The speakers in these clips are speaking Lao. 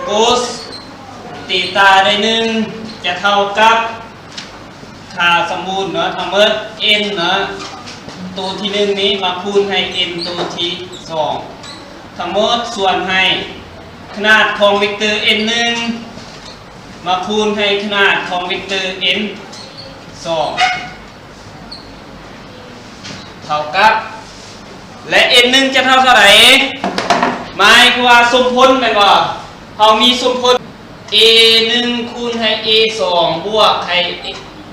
ໂກສເຕຕາໄດ້ໜຶ່ງ ຈະເທົ່າກັບຄ່າສົມບູນເນາະ ທັງໝົດ n ເນາະ ໂຕທີໜຶ່ງນີ້ມາຄູນໃຫ້ n ໂຕທີສອງ ທັງໝົດ ສ່ວນໃຫ້ຂະໜາດຂອງເວັກເຕີ n ໜຶ່ງ ມາຄູນໃຫ້ຂະໜາດຂອງເວັກເຕີ n ສອງ ເທົ່າກັບ ແລະ n ໜຶ່ງຈະເທົ່າເທົ່າໃດ? ໝາຍຄວາມວ່າສົມຜົນແມ່ນບໍ່? ເຮົາມີສົມຜົນ a ໜຶ່ງຄູນໃຫ້ a ສອງ ບວກໃຫ້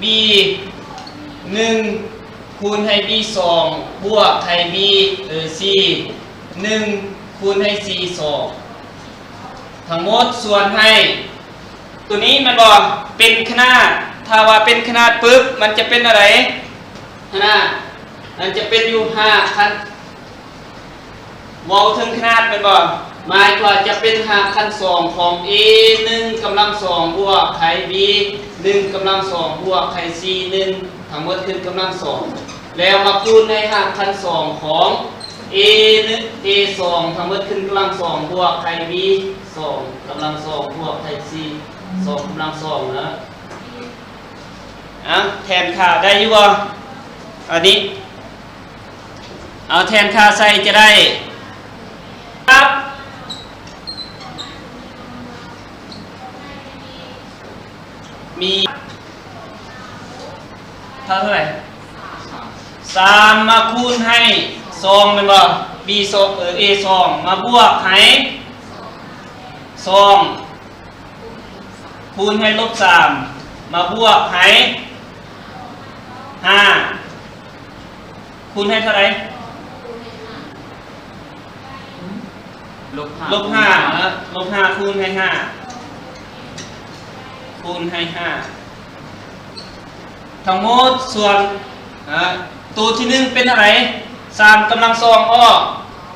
b ໜຶ່ງຄູນໃຫ້ b ສອງ ບວກໃຫ້ b ເອີ c ໜຶ່ງຄູນໃຫ້ c ສອງ ທັງໝົດ ສ່ວນໃຫ້ ຕົວນີ້ແມ່ນບໍ່? ເປັນຂະໜາດ ຖ້າວ່າເປັນຂະໜາດປຶບ ມັນຈະເປັນອັນໃດ? ຂະໜາດ ມັນຈະເປັນຢູ່ຮາກຂັ້ນ ເວົ້າເຖິງຂະໜາດແມ່ນບໍ່? ໝາຍຄວາມວ່າຈະເປັນຮາກຂັ້ນສອງຂອງ a ໜຶ່ງກຳລັງສອງ ບວກໃຫ້ b ໜຶ່ງກຳລັງສອງ ບວກໃຫ້ c ໜຶ່ງ ທັງໝົດຂຶ້ນກຳລັງສອງ ແລ້ວມາຄູນໃຫ້ຮາກຂັ້ນສອງຂອງ a ໜຶ່ງ a ສອງ ທັງໝົດຂຶ້ນກຳລັງສອງ ບວກໃຫ້ b ສອງກຳລັງສອງ ບວກໃຫ້ c ສອງກຳລັງສອງເນາະ. ເອົາ ແທນຄ່າໄດ້ຢູ່ບໍ່? ອັນນີ້ ເອົາແທນຄ່າໃສ່ຈະໄດ້ ຄັບ ມີເທົ່າໃດ? ສາມ ມາຄູນໃຫ້ສອງແມ່ນບໍ່? b ສອງ ເອີ a ສອງ ມາບວກໃຫ້ສອງ ຄູນໃຫ້ລົບສາມ ມາບວກໃຫ້ຫ້າ ຄູນໃຫ້ເທົ່າໃດ? ລົບຫ້າ ລົບຫ້າ ເນາະ ລົບຫ້າຄູນໃຫ້ຫ້າ ຄູນໃຫ້ຫ້າ ທັງໝົດສ່ວນ ອາ ໂຕທີໜຶ່ງເປັນເທົ່າໃດ? ສາມກຳລັງສອງອອກ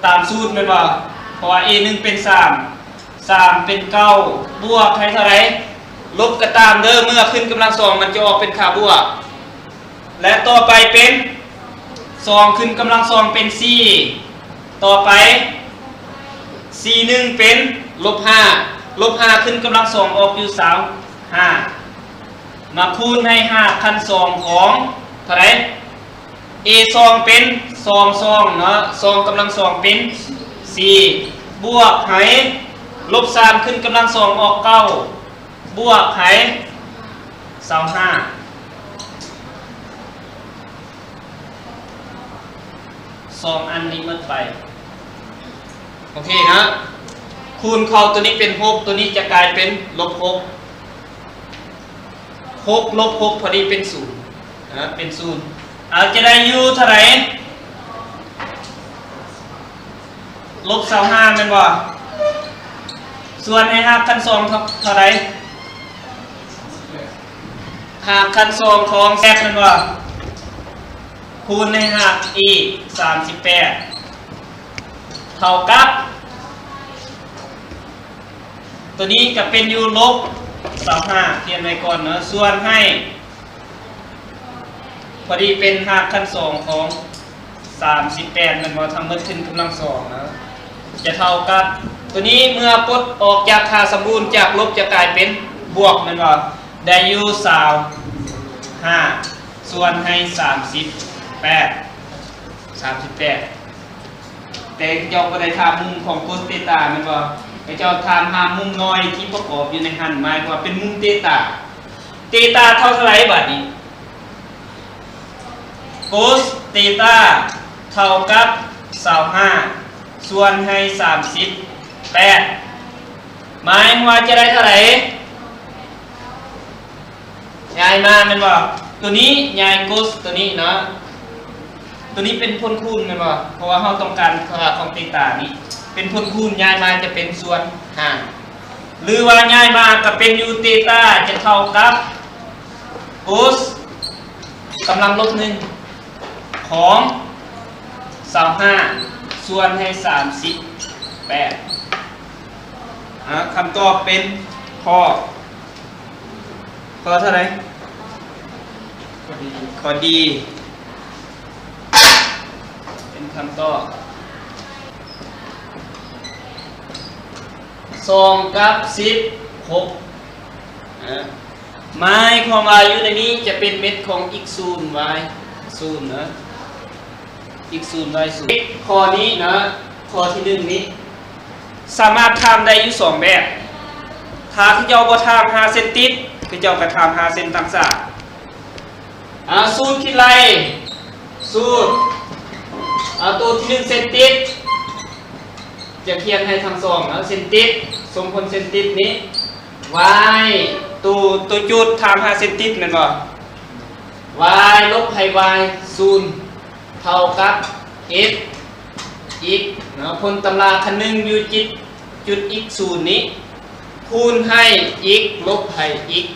ຕາມສູດແມ່ນບໍ່? ເພາະວ່າ a ໜຶ່ງເປັນສາມ ສາມເປັນເກົ້າ ບວກໃຫ້ເທົ່າໃດ? ລົບກໍຕາມເດີ ເມື່ອຂຶ້ນກຳລັງສອງມັນຈະອອກເປັນຄ່າບວກ ແລະ ຕໍ່ໄປເປັນສອງຂຶ້ນກຳລັງສອງເປັນສີ່ ຕໍ່ໄປ c ໜຶ່ງເປັນລົບຫ້າ ລົບຫ້າຂຶ້ນກຳລັງສອງອອກຢູ່ຊາວຫ້າ ມາຄູນໃຫ້ຮາກຂັ້ນສອງຂອງເທົ່າໃດ? a ສອງເປັນສອງ ສອງເນາະ ສອງກຳລັງສອງເປັນສີ່ ບວກໃຫ້ລົບສາມຂຶ້ນກຳລັງສອງອອກເກົ້າ ບວກໃຫ້ຊາວຫ້າ ສອງອັນນີ້ໝົດໄປ ໂອເຄເນາະ ຄູນເຂົ້າຕົວນີ້ເປັນຫົກ ຕົວນີ້ຈະກາຍເປັນລົບຫົກ ຫົກລົບຫົກພໍດີເປັນສູນ ເປັນສູນ ອາ ຈະໄດ້ຢູ່ເທົ່າໃດ? ລົບຊາວຫ້າແມ່ນບໍ່? ສ່ວນໃຫ້ຮາກຂັ້ນສອງເທົ່າ ເທົ່າໃດ? ຮາກຂັ້ນສອງຂອງ z ແມ່ນບໍ່? ຄູນໃຫ້ຮາກອີກສາມສິບແປດ ເທົ່າກັບ ຕົວນີ້ກໍເປັນຢູ່ລົບຊາວຫ້າ ຂຽນໄວ້ກ່ອນເນາະ ສ່ວນໃຫ້ ພໍດີເປັນຮາກຂັ້ນສອງຂອງສາມສິບແປດແມ່ນບໍ່? ທັງໝົດຂຶ້ນກຳລັງສອງນະ ຈະເທົ່າກັບ ຕົວນີ້ເມື່ອປົດອອກຈາກຄ່າສົມບູນ ຈາກລົບຈະກາຍເປັນບວກແມ່ນບໍ່? ໄດ້ຢູ່ຊາວຫ້າ ສ່ວນໃຫ້ສາມສິບແປດ ສາມສິບແປດ ແຕ່ເຈົ້າບໍ່ໄດ້ຖາມມຸມຂອງໂກສເຕຕາແມ່ນບໍ່? ເຈົ້າຖາມຫາມຸມນ້ອຍທີ່ປະກອບຢູ່ໃນຫັ້ນ ໝາຍຄວາມວ່າເປັນມຸມເຕຕາ ເຕຕາເທົ່າເທົ່າໃດບາດນີ້? ໂກສເຕຕາເທົ່າກັບຊາວຫ້າ ສ່ວນໃຫ້ສາມສິບແປດ ໝາຍຄວາມວ່າຈະໄດ້ເທົ່າໃດ? ຍ້າຍມາແມ່ນບໍ່? ຕົວນີ້ຍ້າຍໂກສຕົວນີ້ເນາະ ຕົວນີ້ເປັນຜົນຄູນແມ່ນບໍ່? ເພາະວ່າເຮົາຕ້ອງການຄ່າຂອງເຕຕານີ້ ເປັນຜົນຄູນ ຍ້າຍມາຈະເປັນສ່ວນຫານ ຫຼືວ່າຍ້າຍມາກໍເປັນຢູ່ເຕຕາຈະເທົ່າກັບໂກສກຳລັງລົບໜຶ່ງຂອງຊາວຫ້າ ສ່ວນໃຫ້ສາມສິບແປດ ອາ ຄຳຕອບເປັນຂໍ້ ຂໍ້ເທົ່າໃດ? ຂໍ້ດີ ຂໍ້ດີ ເປັນຄຳຕອບ ສອງກັບສິບຫົກ ນະ ໝາຍຄວາມວ່າຢູ່ໃນນີ້ຈະເປັນເມັດຂອງ x ສູນ y ສູນ ນະ x ສູນ y ສູນ. ຂໍ້ນີ້ນະ ຂໍ້ທີໜຶ່ງນີ້ ສາມາດຖາມໄດ້ຢູ່ສອງແບບ. ຖ້າເຂົາເຈົ້າບໍ່ຖາມຫາເສັ້ນຕິດ ເຂົາເຈົ້າກໍຖາມຫາເສັ້ນຕັ້ງສາ. ອາ ສູດຄິດໄລ່ ສູດ ອາ ໂຕທີໜຶ່ງເສັ້ນຕິດ ຈະຂຽນໃຫ້ທັງສອງເນາະ ເສັ້ນຕິດ ສົມຜົນເສັ້ນຕິດນີ້ y ໂຕ ໂຕຈຸດ ຖາມຫາເສັ້ນຕິດແມ່ນບໍ່? y ລົບໃຫ້ y ສູນ ເທົ່າກັບ f x ເນາະ ພົນຕຳລາຂັ້ນໜຶ່ງຢູ່ຈຸດ ຈຸດ x ສູນນີ້ ຄູນໃຫ້ x ລົບໃຫ້ x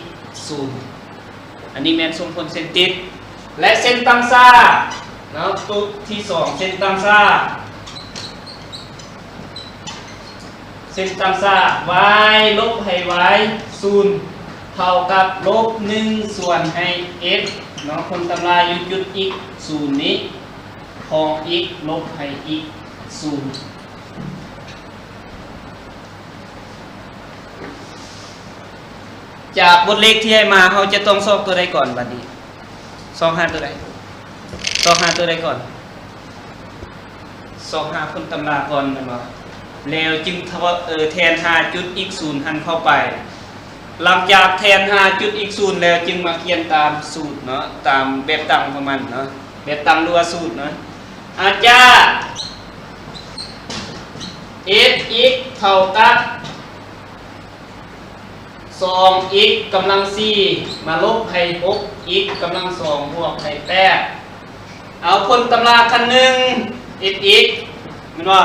ສູນ. ອັນນີ້ແມ່ນສົມຜົນເສັ້ນຕິດ ແລະ ເສັ້ນຕັ້ງສາເນາະ ໂຕທີສອງ ເສັ້ນຕັ້ງສາ ເສັ້ນຕັ້ງສາ y ລົບໃຫ້ y ສູນ ເທົ່າກັບລົບໜຶ່ງ ສ່ວນໃຫ້ f ເນາະ ພົນຕຳລາຢູ່ຈຸດ x ສູນນີ້ ຂອງ x ລົບໃຫ້ x ສູນ. ຈາກບົດເລກທີ່ໃຫ້ມາ ເຮົາຈະຕ້ອງຊອກຕົວໃດກ່ອນບັດນີ້? ຊອກຫາຕົວໃດ? ຊອກຫາຕົວໃດກ່ອນ? ຊອກຫາຜົນຕຳລາກ່ອນແມ່ນບໍ່? ແລ້ວຈຶ່ງ ເອີ ແທນຫາຈຸດ x ສູນຫັ້ນເຂົ້າໄປ. ຫຼັງຈາກແທນຫາຈຸດ x ສູນແລ້ວ ຈຶ່ງມາຂຽນຕາມສູດເນາະ ຕາມແບບຕັ້ງຂອງມັນເນາະ ແບບຕັ້ງ ຫຼືວ່າສູດເນາະ. ອາຈານ f x ເທົ່າກັບ ສອງ x ກຳລັງສີ່ ມາລົບໃຫ້ ຫົກ x ກຳລັງສອງ ບວກໃຫ້ ແປດ. ເອົາຜົນຕຳລາຂັ້ນໜຶ່ງ f x ແມ່ນບໍ່?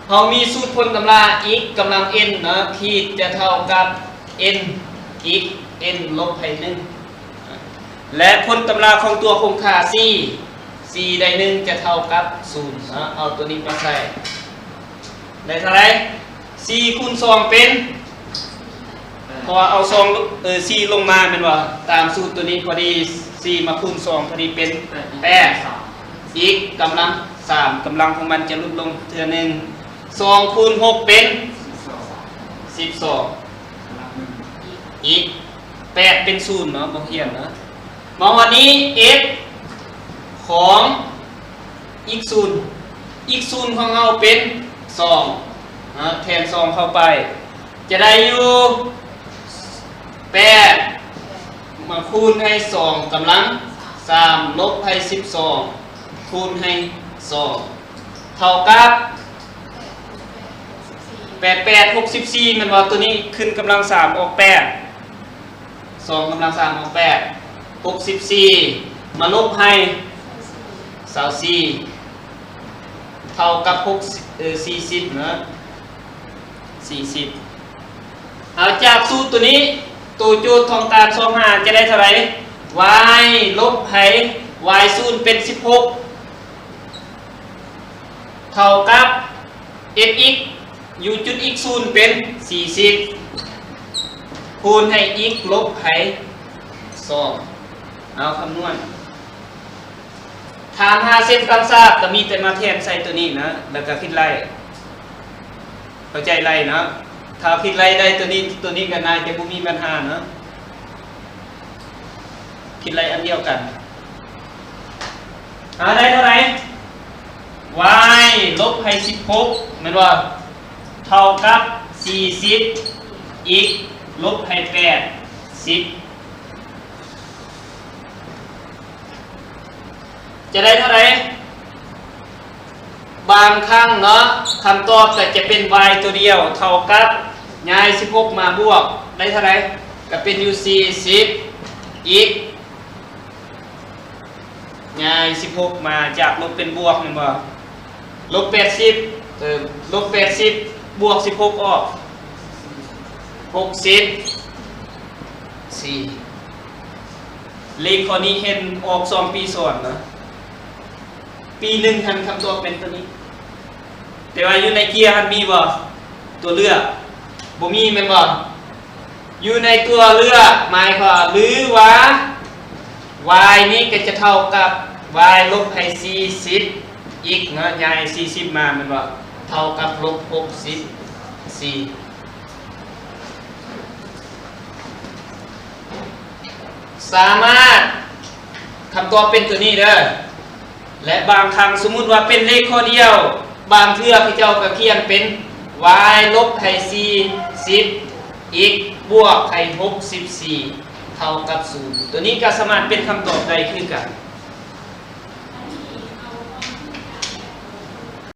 ເຮົາມີສູດຜົນຕຳລາ x ກຳລັງ n ເນາະ ຂີດຈະເທົ່າກັບ n x n ລົບໃຫ້ໜຶ່ງ ແລະ ຜົນຕຳລາຂອງຕົວຄົງຄ່າ c c ໄດ້ໜຶ່ງ ຈະເທົ່າກັບສູນເນາະ. ເອົາຕົວນີ້ມາໃສ່ ໄດ້ເທົ່າໃດ? ສີ່ຄູນສອງເປັນ ເພາະວ່າເອົາສອງ ເອີ ສີ່ລົງມາແມ່ນບໍ່? ຕາມສູດຕົວນີ້ພໍດີ ສີ່ມາຄູນສອງ ພໍດີເປັນ ແປດ x ກຳລັງສາມ ກຳລັງຂອງມັນຈະຫຼຸດລົງເທື່ອໜຶ່ງ. ສອງຄູນຫົກເປັນ ສິບສອງ x ແປດເປັນສູນເນາະ ບໍ່ຂຽນເນາະ. ມາຮອດນີ້ f ຂອງ x ສູນ x ສູນຂອງເຮົາເປັນ ສອງ ເນາະ ແທນ ສອງ ເຂົ້າໄປ ຈະໄດ້ຢູ່ ແປດ ມາຄູນໃຫ້ ສອງ ກຳລັງ ສາມ ລົບໃຫ້ ສິບສອງ ຄູນໃຫ້ ສອງ ເທົ່າກັບ ແປດ ແປດ ຫົກສິບສີ່ ແມ່ນບໍ່? ຕົວນີ້ຂຶ້ນກຳລັງ ສາມ ອອກ ແປດ ສອງ ກຳລັງ ສາມ ອອກ ແປດ ຫົກສິບສີ່ ມາລົບໃຫ້ ຊາວສີ່ ເທົ່າກັບ ຫົກ ເອີ ສີ່ສິບເນາະ ສີ່ສິບ. ເອົາຈາກສູດຕົວນີ້ ໂຕໂຈດຕ້ອງການຊອກຫາຈະໄດ້ເທົ່າໃດ? y ລົບໃຫ້ y ສູນເປັນ ສິບຫົກ ເທົ່າກັບ f x ຢູ່ຈຸດ x ສູນເປັນ ສີ່ສິບ ຄູນໃຫ້ x ລົບໃຫ້ ສອງ. ເອົາຄຳນວນ ຖາມຫາເສັ້ນຕັ້ງສາກ ກໍມີແຕ່ມາແທນໃສ່ຕົວນີ້ນະ ແລ້ວກໍຄິດໄລ່ ເຂົ້າໃຈໄລ່ເນາະ. ຖ້າຄິດໄລ່ໄດ້ຕົວນີ້ ຕົວນີ້ກໍໜ້າຈະບໍ່ມີບັນຫາເນາະ ຄິດໄລ່ອັນດຽວກັນ. ອາ ໄດ້ເທົ່າໃດ? y ລົບໃຫ້ ສິບຫົກ ແມ່ນບໍ່? ເທົ່າກັບ ສີ່ສິບ x ລົບໃຫ້ ແປດສິບ ຈະໄດ້ເທົ່າໃດ? ບາງຄັ້ງເນາະ ຄຳຕອບກໍຈະເປັນ y ຕົວດຽວ ເທົ່າກັບ ຍ້າຍ ສິບຫົກ ມາບວກ ໄດ້ເທົ່າໃດ? ກໍເປັນຢູ່ ສີ່ສິບ x ຍ້າຍ ສິບຫົກ ມາຈາກລົບເປັນບວກ ແມ່ນບໍ່? ລົບ ແປດສິບ ເອີ ລົບ ແປດສິບ ບວກ ສິບຫົກ ອອກ ຫົກສິບສີ່. ເລກຂໍ້ນີ້ເຫັນອອກສອງປີຊ້ອນນະ ປີໜຶ່ງຫັ້ນຄຳຕອບແມ່ນຕົວນີ້. ແຕ່ວ່າຢູ່ໃນເຈ້ຍຫັ້ນມີບໍ່? ຕົວເລືອກ ບໍ່ມີແມ່ນບໍ່? ຢູ່ໃນຕົວເລືອກ ໝາຍຄວາມ ຫຼືວ່າ y ນີ້ກໍຈະເທົ່າກັບ y ລົບໃຫ້ ສີ່ສິບ x ເນາະ ຍ້າຍ ສີ່ສິບ ມາແມ່ນບໍ່? ເທົ່າກັບ ລົບ ຫົກສິບສີ່. ສາມາດ ຄຳຕອບເປັນຕົວນີ້ເດີ. ແລະ ບາງຄັ້ງ ສົມມຸດວ່າເປັນເລກຂໍ້ດຽວ ບາງເທື່ອເຂົາເຈົ້າກໍຂຽນເປັນ y ລົບໃຫ້ສີ່ສິບ x ບວກໃຫ້ຫົກສິບສີ່ ເທົ່າກັບສູນ. ຕົວນີ້ກໍສາມາດເປັນຄຳຕອບໄດ້ຄືກັນ.